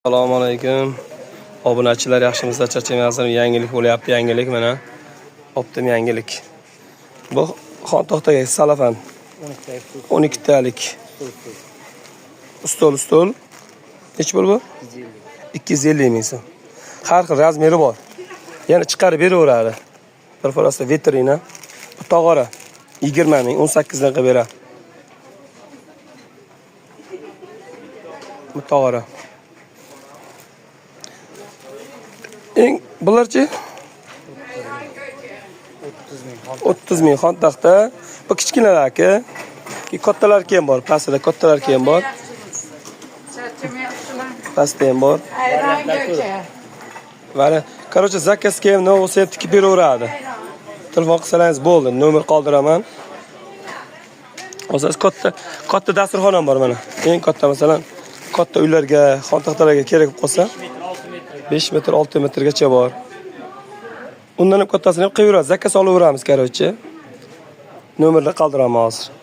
Assalomu alaykum. Obunachilar, yaxshimisizlar, charchamayapsizlarmi? Yangilik bo'lyapti, yangilik mana. Optim yangilik. Bu xontaxtaga salafan 12 talik. Stol stol. Nechi pul bu? 250 ming so'm. Har xil размер i bor. Yana chiqarib beraveradi. Bir просто vitrina. Bu tog'ora 20 ming, 18 dan qilib beradi. Bu tog'ora. Eng bularchi? 30 ming xontaxta. Bu kichkinalar aka. Keyin kattalar ham bor, pastida kattalar ham bor. Pastda ham bor. Ayron ko'cha. Mana, короче, zakazga ham nima bo'lsa ham tikib beraveradi. Telefon qilsangiz bo'ldi, nomer qoldiraman. Olsangiz katta katta dasturxon ham bor mana. Eng katta, masalan, katta uylarga, xontaxtalarga kerak bo'lib qolsa, 5 metr, 6 metrgacha bor. Undan ham kattasini ham qilaveradi. Zakaz olaveramiz, короче. Nomerni qoldiraman hozir.